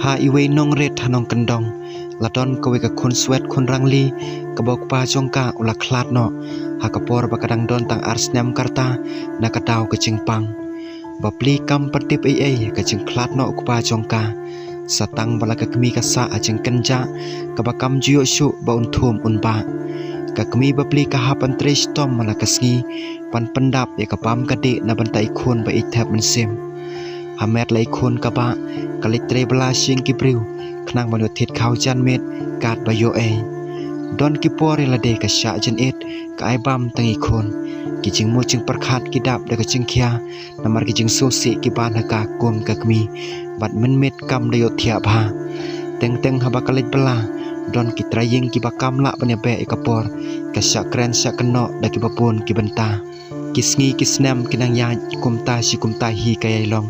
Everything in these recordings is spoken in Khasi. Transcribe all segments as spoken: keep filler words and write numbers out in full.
Ha iwei nongrit ha nongkyndong, la don kawei ka khunswet khun rangli, kaba u kpa jong ka u la khlad noh, ha ka por ba ka dang don tang ar snem ka rta, na ka daw ka jingpang. Bapli kam pat tip ei ei ka jingkhlad noh u kpa jong ka. Sa tang ba la ka kmie ka sah ha jingkynjah, kaba kam ju ïoh shuh ba un thum un bah. Ka kmie bapli ka hap ban trei shitom man la ka sngi, ban pyndap ïa ka bam ka dih na bynta i khun ba ïeit thep mynsiem. Ha met la i khun ka bah, ka leit trei bylla sha ïing ki briew, khnang ban ïoh thied khaw jan miet, katba ïoh ei. Don ki por ïa lade ka shah jynit, ka ai bam tang i khun. Ki jingmut jingpyrkhat ki dap da ka jingkhia, namar ki jingsngewsih ki ban ha ka kum ka kmie, bad mynmiet kam da ïoh thiah bha. Teng teng haba ka leit bylla, don ki trai ïing kiba kam lah ban ïa beh ïa ka por, ka shah kren shah kynnoh da kiba bun ki bynta. Ki sngi ki snem ki nang ïaid, kumta shi kumta hi ka ïai long,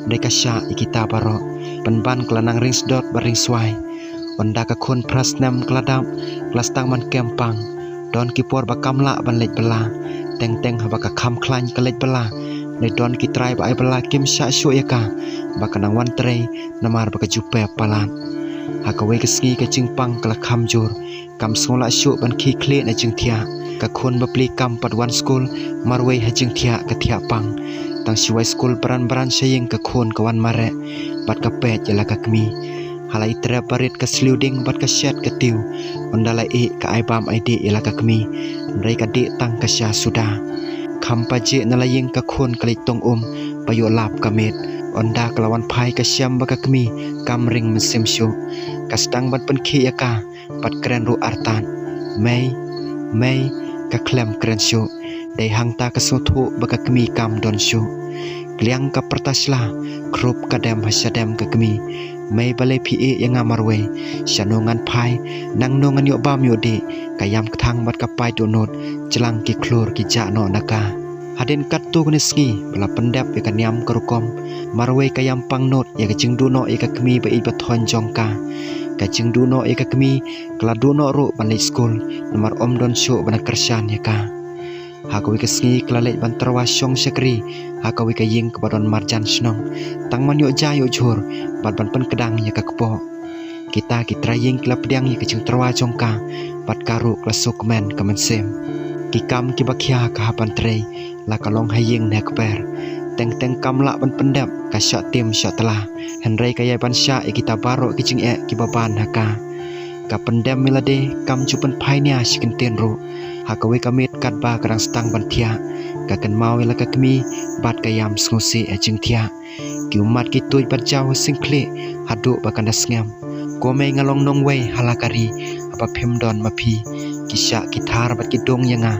hynrei ka shah ïa kita baroh. Pynban ka la nang ring sdot bad ring swai. Ynda ka khun phra snem ka la dap, ka la sdang ban kem pang. Don ki por ba kam lah ban leit bylla. Teng teng haba ka kham khlaiñ ka leit bylla, hynrei don ki trai ba ai bylla kim shah shuh ïa ka, ba ka nang wan trei, namar ba ka ju pep palat. Ha kawei ka sngi ka jingpang ka la kham jur, kam sngew lah shuh ban khih khlieh na jingthiah. Ka khun bapli kam pat wan skul, marwei ha jingthiah ka thiah pang. Tang shuwa skul bran bran sha ïing ka khun ka wan mareh, bad ka peit ïa la ka kmie. Ha la i trep barit ka sliew ding bad ka shet ka tiew. Ynda la ïeh ka ai bam ai dih ïa la ka kmie, hynrei ka dih tang ka sha suda. Kham pajih na la ïing ka khun ka leit tong um, ba ïoh lap ka miet. Ynda ka la wan phai ka shem ba ka kmie kam ring mynsiem shuh. Ka sdang ban pynkhih ïa ka, bad kren ruh artat. Mei, mei, ka khlem kren shuh. Dei hangta ka sngewthuh ba ka kmie kam don shuh. Kliang ka pyrta shla, khrup ka dem ha shadem ka kmie. Mei balei phi ïeh ïa nga marwei, shano ngan phai, nangno ngan ïoh bam ïoh dih, ka ïam kthang bad ka paid dohnud, jlang ki khlur ki jah noh na ka. Hadien katto katne sngi, ba la pyndep ïa ka niam ka rukom, marwei ka ïam pang nud ïa ka jingduh noh ïa ka kmie ba ïeit ba thoiñ jong ka. Ka jingduh noh ïa ka kmie, ka la duh noh ruh ban leit skul, namar ym don shuh ban kyrshan ïa ka. Ha kawei ka sngi ka la leit ban tyrwa shong shakri, ha kawei ka ïing kaba don marjan shnong. Tang ban ïoh ja ïoh jhur, bad ban pynkdang ïa ka kpoh. Kita ki trai ïing ki la pdiang ïa ka jingtyrwa jong ka, bad ka ruh ka la sngewkmen ka mynsiem. Ki kam kiba khia ka hap ban trei, la ka long ha ïing ne ha kper. Teng teng kam lah ban pyndep, ka shah tim shah tla. Hynrei ka ïai ban shah ïa kita baroh ki jingeh kiba ban ha ka. Ka pyndem ïa lade, kam ju pynphai nia shi kyntien ruh. Ha kawei ka miet katba ka dang sdang ban thiah, ka kynmaw ïa la ka kmie, bad ka ïam sngewsih ha jingthiah. Ki ummat ki tuid bad jaw ha sing khlieh, haduh ba kan da sngem. Ko mei nga long nongwei ha la ka ri, haba phim don ma phi. Ki shah ki thar bad ki dung ïa nga,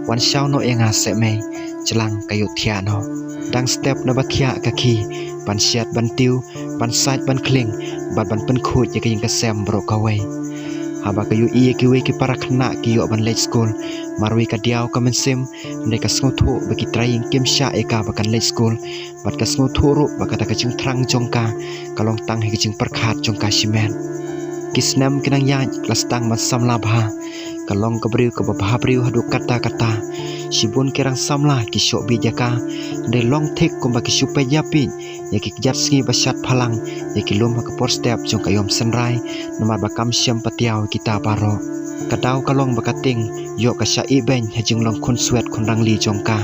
wan shaw noh ïa nga seh mei, jlang ka ïoh thiah noh. Dang step na ba thiah ka khie, ban shet ban tiew, ban sait ban khlieng, bad ban pynkhuid ïa ka ïing ka sem baroh kawei. Haba ka ïohi ïa kiwei ki para khynnah ki ïoh ban leit skul, marwei ka diaw ka mynsiem, hynrei ka sngewthuh ba ki trai ïing kim shah ïa ka ba kan leit skul, bad ka sngewthuh ruh ba kata ka jingthrang jong ka, ka long tang ha ka jingpyrkhat jong ka shimet. Ki snem ki nang ïaid, ka la sdang ban samla bha. Ka long ka briew kaba bha briew haduh katta katta. Shibun ki rang samla ki shoh bieit ïa ka, hynrei long thik kumba ki shu peit ïa phi, ïa ki kjat sngi ba shad phalang, ïa ki lum ha ka por step jong ka ïom synrai, namar ba kam shem patiaw kita baroh. Ka daw ka long ba ka tieng, ïoh ka shah ibeiñ ha jinglong khunswet khun rangli jong ka.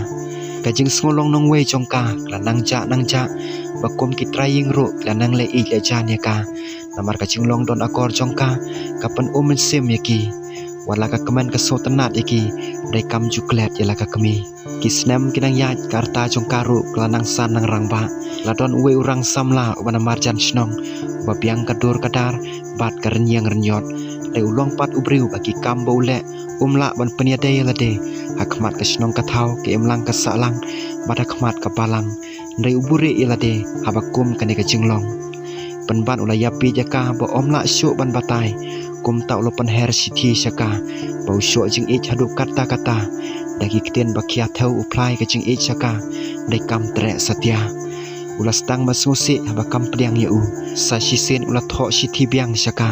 Ka jingsngew long nongwei jong ka, ka la nang jah nang jah, ba kum ki trai ïing ruh, ki la nang leh ïeit leh jan ïa ka. Namar ka jinglong don akor jong ka, ka pyn-um mynsiem ïa ki. Wat la ka kmen ka sngewtynnat ïa ki, hynrei kam ju klet ïa la ka kmie. Ki snem ki nang ïaid, ka rta jong ka ruh ka la nang san nang rangbah. La don uwei u rang samla uba na marjan shnong, uba biang ka dur ka dar bad ka rynïeng rynïot. Hynrei u long pat u briew ba ki kam ba u leh um lah ban pynïadei ïa lade ha khmat ka shnong ka thaw, ka imlang ka sahlang bad ha khmat ka balang. Hynrei u buhrieh ïa lade haba kum kane ka jinglong. Pynban u la ïapbiej ïa ka ba ym lah shuh ban batai. Kumta u la pynher shithi sha ka ba u shoh jingïeit haduh katta katta. Da ki ktien ba khia thew u plie ka jingïeit sha ka, hynrei kam treh satia. U la sdang ban sngewsih haba kam pdiang ïa u. Sa shisien u la thoh shithi biang sha ka,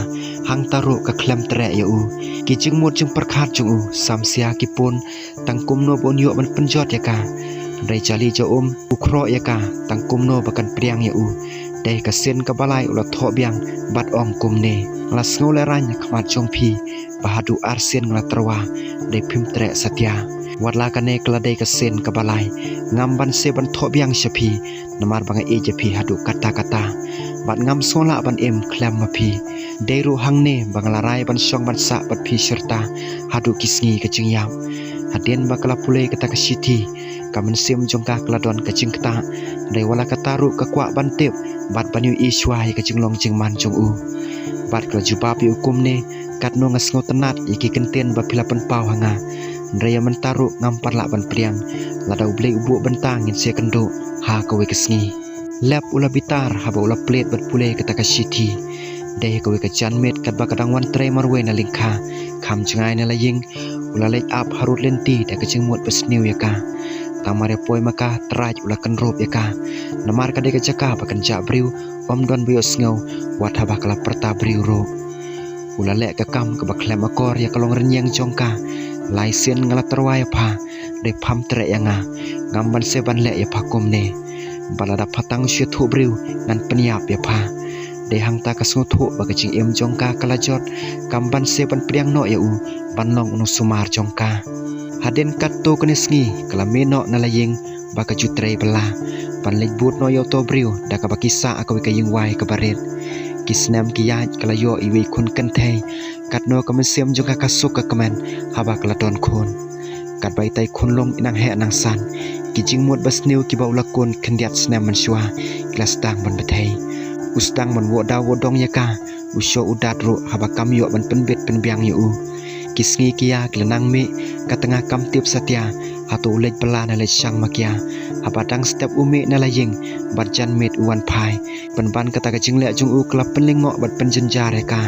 hangta ruh ka khlem treh ïa u. Ki jingmut jingpyrkhat jong u, samsia ki pun, tang kumno ba un ïoh ban pynjot ïa ka. Hynrei jali ja um, u khroh ïa ka, tang kumno ba kan pdiang ïa u. Dei ka sien kaba lai u la thoh biang bad ong kumne: Nga la sngew lehraiñ ha khmat jong phi ba haduh ar sien nga la tyrwa, dei phim treh satia. Wat la kane ka la dei ka sien kaba lai, ngam banse ban thoh biang sha phi, namar ba nga ïeit ïa phi haduh katta katta, bad ngam sngew lah ban im khlem ma phi. Dei ruh hangne ba nga la rai ban shong ban sah bad phi shirta haduh ki sngi ka jingïap. Hadien ba ka la pule kata ka shithi, ka mynsiem jong ka ka la don ka jingktah, hynrei wat la katta ruh ka kwah ban tip bad ban ïohi shuwa ïa ka jinglong jingman jong u. Bad ka la jubab ïa u kumne: Katno nga sngewtynnat ïa ki kyntien ba phi la pynpaw ha nga, hynrei ïa mynta ruh ngam pat lah ban pdiang. Lada U Blei u buh bynta ngin sa ïakynduh ha kawei ka sngi. Lep u la bitar haba u la plie bad pule kata ka shithi. Dei ha kawei ka janmiet katba ka dang wan trei marwei na lyngkha, kham jngai na la ïing, u la leit ap harud lynti da ka jingmut basniew ïa ka. Tang mar ïa poi ma ka, Trai u la kynrup ïa ka, namar ka dei ka jaka ba kynjah briew, ym don ba ïohsngew wat haba ka la pyrta briew ruh. U la leh ka kam kaba khlem akor ïa ka longrynïeng jong ka: Lai sien nga la tyrwa ïa pha, dei pham treh ïa nga, ngam banse ban leh ïa pha kumne. Bad lada pha tang shu ïathuh briew, ngan pynïap ïa pha. Dei hangta ka sngewthuh ba ka jingim jong ka ka la jot, kam banse ban pdiang noh ïa u ban long u nongsumar jong ka. Hadien katto katne sngi ka la mih noh na la ïing ba ka ju trei bylla, ban leit bud noh ïa uto u briew da kaba ki sah ha kawei ka ïingwai kaba rit. Ki snem ki ïaid, ka la ïoh iwei i khun kynthei. Katno ka mynsiem jong ka ka suk ka kmen haba ka la don khun. Katba itai i khunlung i nang heh nang san, ki jingmut basniew kiba u la kun khyndiat snem mynshuwa ki la sdang ban bthei. U sdang ban woh daw woh dong ïa ka, u shoh u dat ruh haba kam ïoh ban pynbit pynbiang ïa u. Ki sngi ki ïa ki la nang mih, ka tnga kam tip satia hato u leit bylla ne leit shang ma kia. Haba dang step u mih na la ïing, bad janmiet u wan phai. Pynban kata ka jingleh jong u ka la pynlyngngoh bad pynjynjar ïa ka.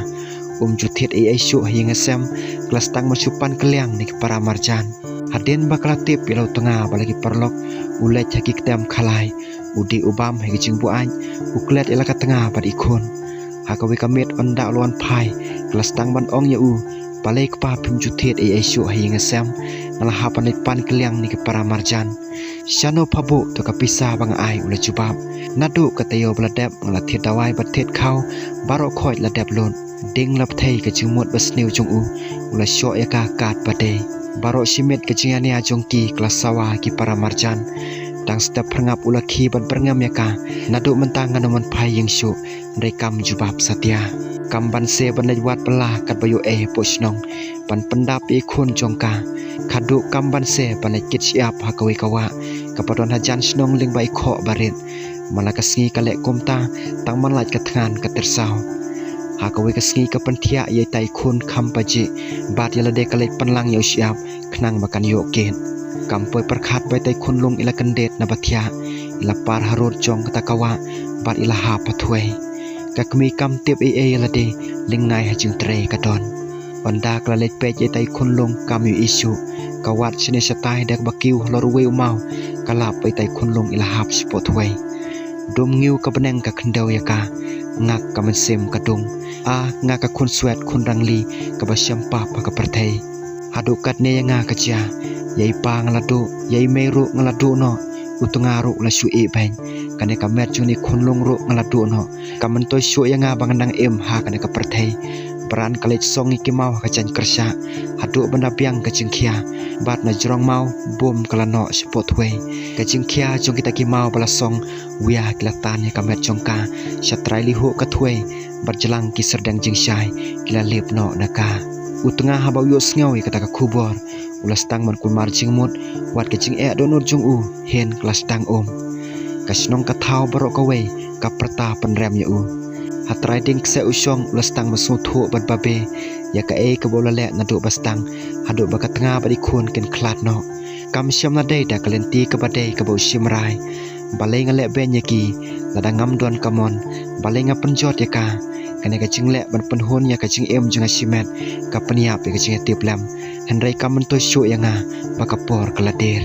Um ju thied ei ei shuh ha ïing ha sem, ka la sdang ban shu pan kylliang na ki para marjan. Hadien ba ka la tip ïa la u tnga bad la ki paralok, u leit ha ki ktem khalai. U dih u bam ha ki jingbuaid, u klet ïa la ka tnga bad i khun. Ha kawei ka miet ynda u la wan phai, ka la sdang ban ong ïa u: Balei kpa phim ju thied ei ei shuh ha ïing ha sem? Nga la hap ban leit pan kylliang na ki para marjan. Shano pha buh to ka pisa ba nga ai? U la jubab. Naduh ka taïew ba la dep nga la thied dawai bad thied khaw, baroh khoit la dep lut. Ding la bthei ka jingmut basniew jong u, u la shoh ïa ka kat ba dei. Baroh shi miet ka jingïania jong ki ka la sawa ha ki para marjan. Dang step phyrngap u la khie bad byrngem ïa ka. Naduh mynta ngan ym wan phai ïing shuh, hynrei kam jubab satia. Kam banse ban leit wad bylla katba ïoh ei hapoh shnong, ban pyndap ïa i khun jong ka. Khatduh kam banse ban leit kit shyiap ha kawei ka wah kaba don hajan shnong lyngba i khoh barit. Man la ka sngi ka leh kumta, tang man lait ka thngan ka tyrsaw. Ha kawei ka sngi ka pynthiah ïa itai i khun kham pajih, bad ïa lade ka leit pynlang ïa u shyiap khnang ba kan ïoh kit. Kam poi pyrkhat ba itai i khunlung i la kyndit na ba thiah, i la par harud jong kata ka wah, bad i la hap pathwei. Ka kmie kam tip ei ei ïa lade, lyngngai ha jingtrei ka don. Ynda ka la leit peit ïa itai i khunlung kam ïohi shuh, ka wad shane shatai da kaba kiew halor uwei u maw, ka lap ba itai i khunlung i la hap shapoh thwei. Dum ngiw ka bneng ka khyndew ïa ka, ngak ka mynsiem ka dung. A nga ka khun swet khun rangli kaba shem pap ha ka pyrthei. Haduh katne ïa nga ka jia, ïa i pa nga la duh, ïa i mei ruh nga la duh noh, u tnga ruh la shu ïeh beiñ. Kane ka met jong i khunlung ruh nga la duh noh. Kam myntoi shuh ïa nga ba ngan nang im ha kane ka pyrthei. Bran ka leit song ïa ki maw ha ka jaiñ kyrshah, haduh ban da biang ka jingkhia. Bad na jrong maw, bum ka la noh shapoh thwei. Ka jingkhia jong kita ki maw ba la song wia ki la tan ïa ka met jong ka, sha trai lihuh ka thwei, bad jlang ki syrdeng jingshai ki la lip noh na ka. U tnga haba u ïohsngew ïa kata ka khubor, u la sdang ban kulmar jingmut, wat ka jingeh dohnud jong u, hynrei ka la sdang um. Ka shnong ka thaw baroh kawei ka pyrta pynrem ïa u. Ha trai dieng kseh u shong u la sdang ban sngewthuh bad babe ïa kaei kaba u la leh naduh ba sdang, haduh ba ka tnga bad i khun kin khlad noh. Kam shym la dei da ka lynti kaba dei kaba u shim rai. Balei nga leh beiñ ïa ki, lada ngam don ka mon? Balei nga pynjot ïa ka? Kane ka jingleh ban pynhun ïa ka jingim jong nga shimet ka pynïap ïa ka jingïatiplem, hynrei kam myntoi shuh ïa nga ba ka por ka la dier.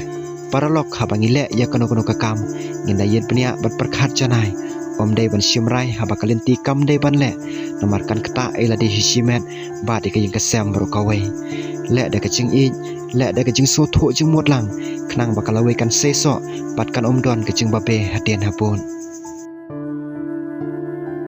Paralok, haba ngi leh ïa kano kano ka kam, ngin da ïeit bniah bad pyrkhat janai. Ym dei ban shim rai haba ka lynti kam dei ban leh, namar kan ktah ïa lade shi shimet bad ïa ka ïing ka sem baroh kawei. Leh da ka jingïeit, leh da ka jingsngewthuh jingmut lang, khnang ba ka lawei kan seisoh bad kan ym don ka jingbabe hadien habud.